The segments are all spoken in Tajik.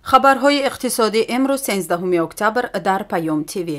Хабарҳои иқтисодӣ имрӯз 13 октябр дар Паём ТВ.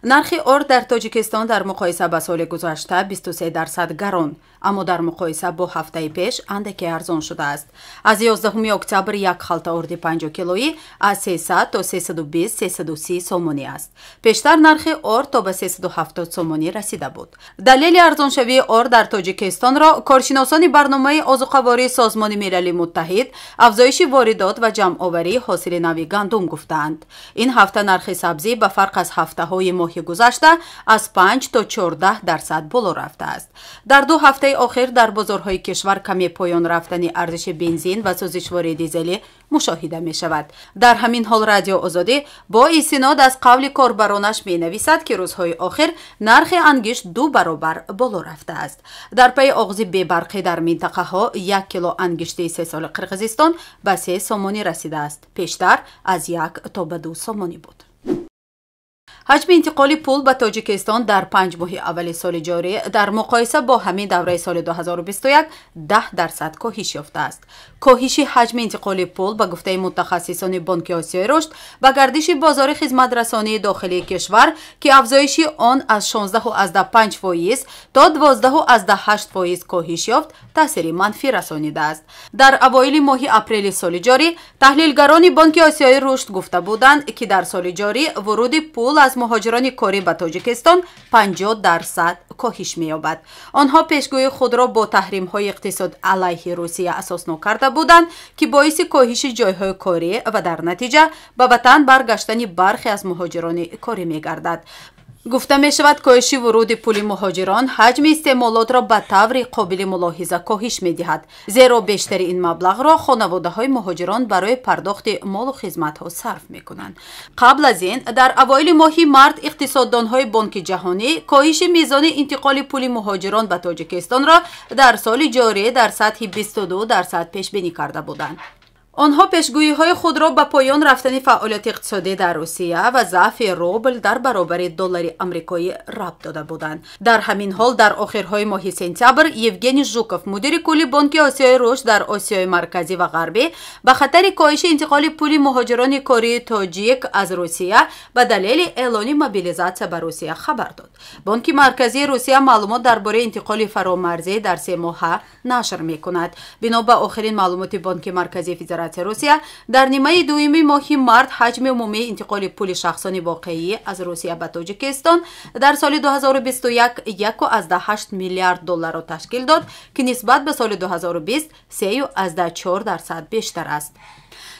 Нархи орд дар Тоҷикистон дар муқоиса ба соли гузашта 23% гарон, аммо дар муқоиса бо ҳафтаи пеш андаке арзон шудааст. Аз 11 октябр як халта орди 50 килоӣ аз 300 то 320-330 сомонӣ аст. Пештар нархи орд то ба 370 сомонӣ расида буд. Далели арзоншавии орд дар Тоҷикистонро коршиносони барномаи озуқавории Созмони Милали Муттаҳид афзоиши воридот ва ҷамъоварии ҳосили нави гандум гуфтаанд. Ин ҳафта нархи сабзӣ ба фарқ аз ҳафтаҳои моҳи гузашта аз 5 то 14% боло рафтааст. Дар ду ҳафтаи охир дар бозорҳои кишвар каме поён рафтани арзиши бензин ва сӯзишвории дизелӣ мушоҳида мешавад. Дар ҳамин ҳол Радио Озодӣ бо истинод аз қавли корбаронаш менависад, ки рӯзҳои охир нархи ангишт 2 баробар боло рафтааст. Дар пайи оғози бебарқӣ дар минтақаҳо 1 кило ангишти сесоли Қирғизистон ба 3 сомонӣ расидааст. Пештар аз 1 то ба 2 сомонӣ буд. Ҳаҷми интиқоли пул ба Тоҷикистон дар 5 моҳи аввали соли ҷорӣ дар муқоиса бо ҳамин давраи соли 2021 10% коҳиш ёфтааст. Коҳиши ҳаҷми интиқоли пул ба гуфтаи мутахассисони Бонки Осиёи Рушд ба гардиши бозори хизматрасонии дохилии кишвар, ки афзоиши он аз 16,5% то 12,8% коҳиш ёфт, таъсири манфӣ расонидааст. Дар авоили моҳи апрели соли ҷорӣ таҳлилгарони Бонки Осиёи Рушд гуфта буданд, ки дар соли ҷорӣ вуруди пул аз муҳоҷирони корӣ ба Тоҷикистон 50% коҳиш меёбад. Онҳо пешгӯии худро бо таҳримҳои иқтисод алайҳи Русия асоснок карда буданд, ки боиси коҳиши ҷойҳои корӣ ва дар натиҷа ба ватан баргаштани бархе аз муҳоҷирони корӣ мегардад. Гуфта мешавад, коҳиши вуруди пули муҳоҷирон ҳаҷми истеъмолотро ба таври қобили мулоҳиза коҳиш медиҳад, зеро бештари ин маблағро хонаводаҳои муҳоҷирон барои пардохти молу хизматҳо сарф мекунанд. Қабл аз ин дар авоили моҳи март иқтисоддонҳои Бонки Ҷаҳонӣ коҳиши мизони интиқоли пули муҳоҷирон ба Тоҷикистонро дар соли ҷорӣ дар сатҳи 22% пешбинӣ карда буданд. Онҳо пешгӯиҳои худро ба поён рафтани фаъолияти иқтисодӣ дар Русия ва заъфи рубл дар баробари доллари амрикоӣ рабт дода буданд. Дар ҳамин ҳол дар охирҳои моҳи сентябр Евгений Жуков, мудири кулли Бонки Осиёи Рушд дар Осиёи Марказӣ ва Ғарбӣ, ба хатари коҳиши интиқоли пули муҳоҷирони кории тоҷик аз Русия ба далели эълони мобилизатсия ба Русия хабар дод. Бонки Марказии Русия маълумот дар бораи интиқоли фаромарзӣ дар 3 моҳа нашр мекунад. Бино ба охирин маълумоти Бонки Марказии Федератсияи Русия, дар нимаи дуюми моҳи март ҳаҷми умумии интиқоли пули шахсони воқеӣ аз Русия ба Тоҷикистон дар соли 2021 1,8 миллиард долларро ташкил дод, ки нисбат ба соли 2020 3,4% бештар аст.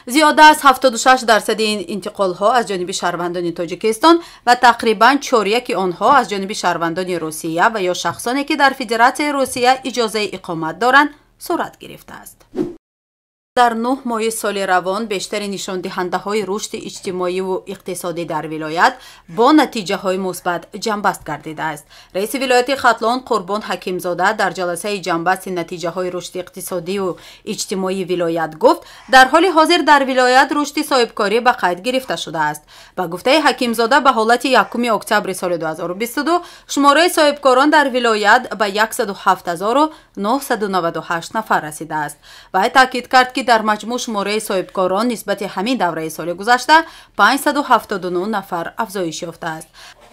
Зиёда аз 76% ин интиқолҳо аз ҷониби шаҳрвандони Тоҷикистон ва тақрибан 4/4 онҳо аз ҷониби шаҳрвандони Русия ва ё шахсоне, ки дар Федератсияи Русия иҷозаи иқомат доранд, сурат гирифтааст. Дар 9 моҳи соли равон бештари нишондиҳандаҳои рушди иҷтимоиву иқтисодӣ дар вилоят бо натиҷаҳои мусбат ҷамъбаст гардидааст. Раиси вилояти Хатлон Қурбон Ҳакимзода дар ҷаласаи ҷамъбасти натиҷаҳои рушди иқтисодиву иҷтимоии вилоят гуфт, дар ҳоли ҳозир дар вилоят рушди соҳибкорӣ ба қайд гирифта шудааст. Ба гуфтаи Ҳакимзода, ба ҳолати 1 октябри соли 2022 шумораи соҳибкорон дар вилоят ба 107 998 нафар расидааст. Вай таъкид кард, ки дар маҷмӯъ шумораи соҳибкорон нисбати ҳамин давраи соли гузашта 579 нафар афзоиш ёфтааст.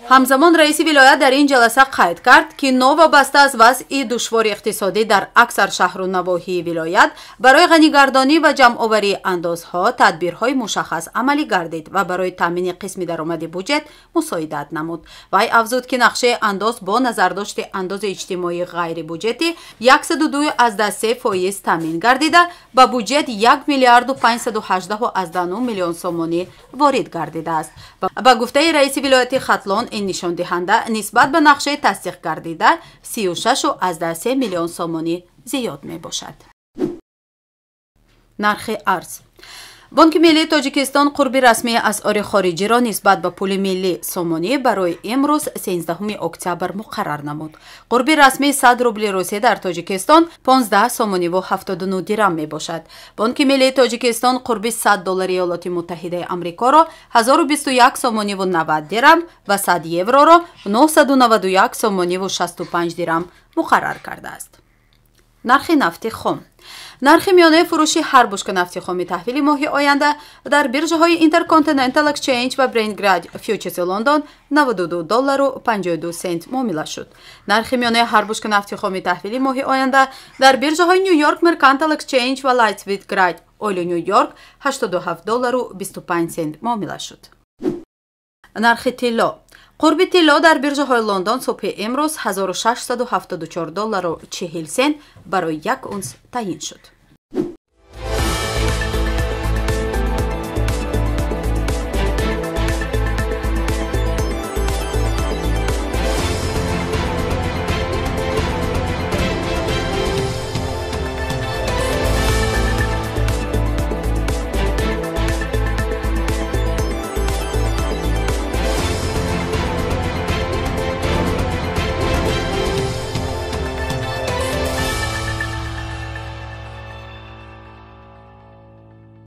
Ҳамзамон раиси вилоят дар ин ҷаласа қайд кард, ки новобаста аз вазъи душвори иқтисодӣ дар аксар шаҳру навоҳии вилоят барои ғанигардонӣ ва ҷамъоварии андозҳо тадбирҳои мушаххас амалӣ гардид ва барои таъмини қисми даромади буҷет мусоидат намуд. Вай афзуд, ки нақшаи андоз бо назардошти андози иҷтимоии ғайрибуҷетӣ 102,3% таъмин гардида, ба буҷет 1 миллиарду 518,9 миллион сомонӣ ворид гардидааст. Ба гуфтаи раиси вилояти Хатлон, ин нишондиҳанда нисбат ба нақшаи тасдиқ гардида 36,3 миллион сомонӣ зиёд мебошад. Нархи арз. Бонки Миллии Тоҷикистон қурби расмии асъори хориҷиро нисбат ба пули миллӣ сомонӣ барои имрӯз 13 октябр муқаррар намуд. Қурби расмии 100 рубли Русия дар Тоҷикистон 15 сомониву 79 дирам мебошад. Бонки Миллии Тоҷикистон қурби 100 доллари Иёлоти Муттаҳидаи Амрикоро 1021 сомониву 90 дирам ва 100 евроро 991 сомониву 65 дирам муқаррар кардааст. Нархи нафти хом. Нархи миёнаи фурӯши ҳар бушка нафти хоми таҳвили моҳи оянда дар биржаҳои Intercontinental Exchange ва Brent Grade Futures Лондон 92 доллару 52 сент муомила шуд. Нархи миёнаи ҳар бушка нафти хоми таҳвили моҳи оянда дар биржаҳои New York Mercantile Exchange ва Light Sweet Grade Oil Нью Йорк 87 доллару 25 сент муомила шуд. Нархи тилло. Қурби тилло дар биржаҳои Лондон субҳи имрӯз 1674 доллару 40 сент барои як унс таъйин шуд.